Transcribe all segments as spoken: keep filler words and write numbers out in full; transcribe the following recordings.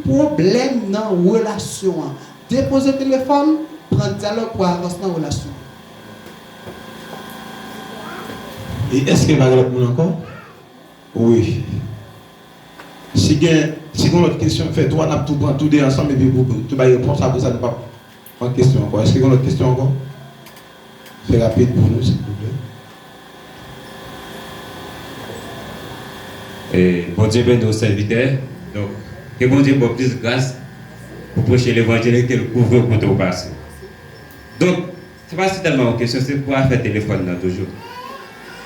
pwoblèm nan relasyon an. Depoze telefòn, pran dyalòg pou avanse nan relasyon an. E èske pa gen lòt moun ankò? Wi. Si gen, si gen lòt kesyon, fè twa, n ap tou pran tou de ansanm epi pou tou bay repons, apre sa nou p ap pran kesyon ankò. Èske gen lòt kesyon ankò? Fè rapid pou nou, silvouplè. E, Bondye beni w, sèvitè. Donk, ke Bondye ba w plis gras pou preche levanjil e ke l kouvri w kote w pase. Donk, se pa si tèlman yon kesyon, se pou afè telefòn nan toujou.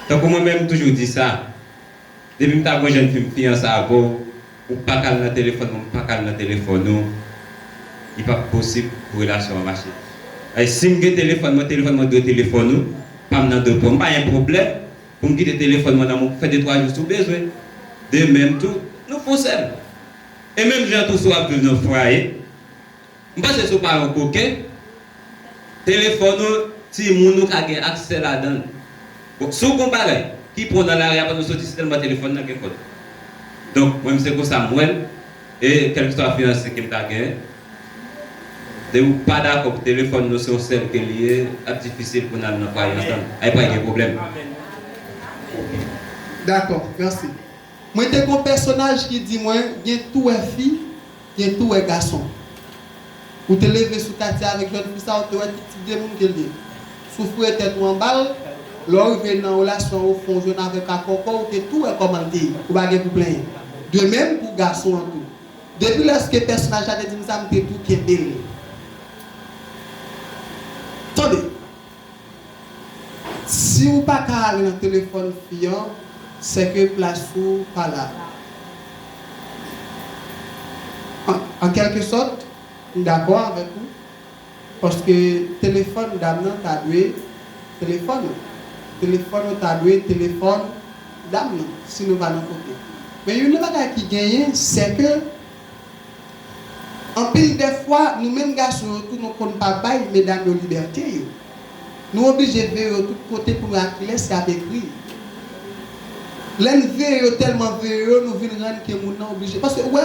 Tankou mwen menm, m toujou di sa, depi m ta gon jèn fi, m fiyanse avè w, ou pa ka al nan telefòn mwen, m pa ka al nan telefòn ou, li p ap posib pou relasyon an mache. Ay, si m gen telefòn mwen, telefòn mwen dwe telefòn ou, pa m nan dwe pa w. M pa gen pwoblèm pou m kite telefòn mwen nan men w pou fè de twa jou si w bezwen. De menm tou, nou fè w sèl. E menm jan tou, si w ap viv nan fwaye, m panse si w pa yon koken, telefòn ou, timoun ou ka gen aksè ladan l. Bon, si w gon bagay ki pran w nan lari a pandan w soti, se tèlman telefòn nan gen kòd. Donk, mwen menm se konsa m wè l, e kèlkeswa fiyanse ke m ta genyen, depi w pa dakò pou telefòn nou se yon sèl ke l ye, l ap difisil pou n al nan fwaye ansanm. Ay pa gen pwoblèm. Dakò, mèsi. Mwen te gon pèsonaj ki di mwen gen touwè fi, gen touwè gason. Ou te leve sou katye avèk jèn fi sa, ou te wè ki tip de moun ke l ye. Si w foure tèt ou anba l, lè w rive nan relasyon ou fè w jwenn avèk akò kò, ou te tou wè kòman l te ye. Ou pa gen pou plenyen. De menm pou gason an tou. Depi lèske pèsonaj la te di m sa, m te tou kenbe l. Tande. Si ou pa ka ale nan telefòn fi an, sèke plas ou pa la. An, an kèlkesòt, m dakò avèk ou, paske telefòn dam nan ta dwe telefòn ou. Telefòn ou ta dwe telefòn dam nan, si nou pa nan kote. Men youn nan bagay ki genyen, sèke Anpil dè fwa, nou menm gason yo tou, nou konn pa bay medam yo libète yo. Nou oblije veye yo tout kote pou n wè a kilès y ap ekri. Lè n veye yo, tèlman veye yo, nou vin rann ke moun nan oblije. Paske, ou wè,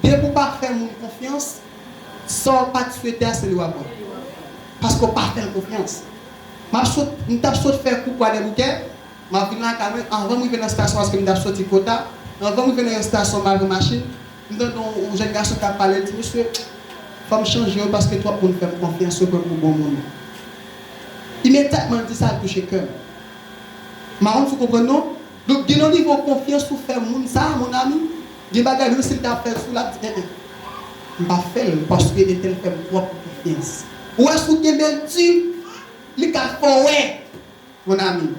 depi w pa fè moun konfyans, sa w pa t swete a, se li w ap wè. Paske w pa fè l konfyans. M ap sot, m t ap sot fè kou Kwadèboukè, m ap vin lakay mwen, anvan m rive nan estasyon, paske m t ap soti Kota, anvan m rive nan estasyon, m al pran machin, m tande yon, yon jèn gason k ap pale, l di, "Mesye, fò m chanje yo, paske twòp moun fè m konfyans, yo pran m pou bon moun." Imedyatman, l di sa, l touche kè m. M pa konn si w konprann, non? Donk, gen yon nivo konfyans ou fè moun sa, mon ami, gen bagay, menm si l ta fè l sou, l ap di, "En, en, m pa fè l, paske entèl fè m twòp konfyans." Ou wè, si w kenbe l di, li ka fè w wè. Mon ami.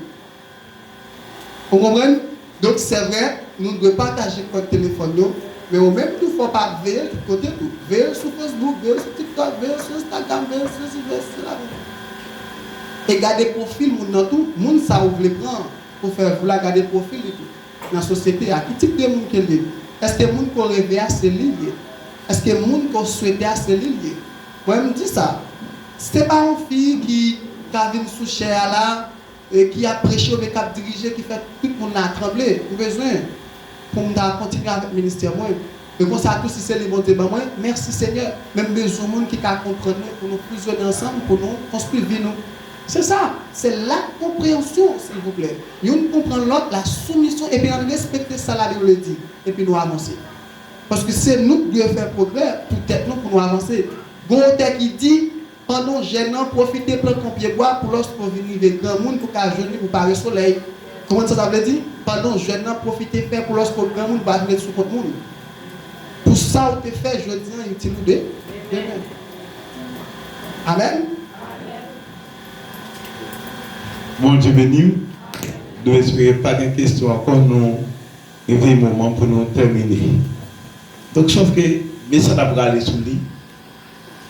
Ou konprann? Donk, se vre, nou dwe pataje kòd telefòn yo, men ou menm tou fò w pa veye l tout kote tou. Veye l sou Facebook, veye l sou TikTok, veye l sou Instagram, veye l sou sou, veye l sou la. E gade pwofil moun nan tou, moun sa ou vle pran pou fè vou la, gade pwofil li tou. Nan sosyete a, ki tip de moun ke l ye? Èske moun ke w reve a, se li l ye? Èske moun ke w swete a, se li l ye? Mwen, m di sa. Se pa yon fi ki ka vin sou chè a la, e ki ap preche oubyen k ap dirije ki fè tout moun la tranble. M bezwen pou m ta kontinye avèk ministè mwen. E konsa tou, si se li Bondye ban mwen, mèsi Senyè. Men m bezwen moun ki ka konprann mwen pou nou fizyonnen ansanm, pou nou konstwi vi nou. Se sa. Se la konpreyansyon, silvouplè. Youn konprann lòt, la soumisyon, epi ann respekte sa Labib di, epi nou avanse. Paske se nou ki dwe fè pwogrè pou tèt nou, pou nou avanse. Gon otè ki di, pandan w jèn an, pwofite plant yon pye bwa pou lòske w vin rive granmoun pou w ka jwenn li pou w pare solèy. Konprann sa sa vle di? Pandan w jèn an, pwofite fè pou lòske w granmoun pou w pa vin ret sou kont moun. Pou sa w te fè jodi an itil ou de, demen. Amèn? Bondye beni w. Nou espere pa gen kesyon ankò, nou rive moman pou nou tèmine. Donk, sòf ke mesaj la prale sou li,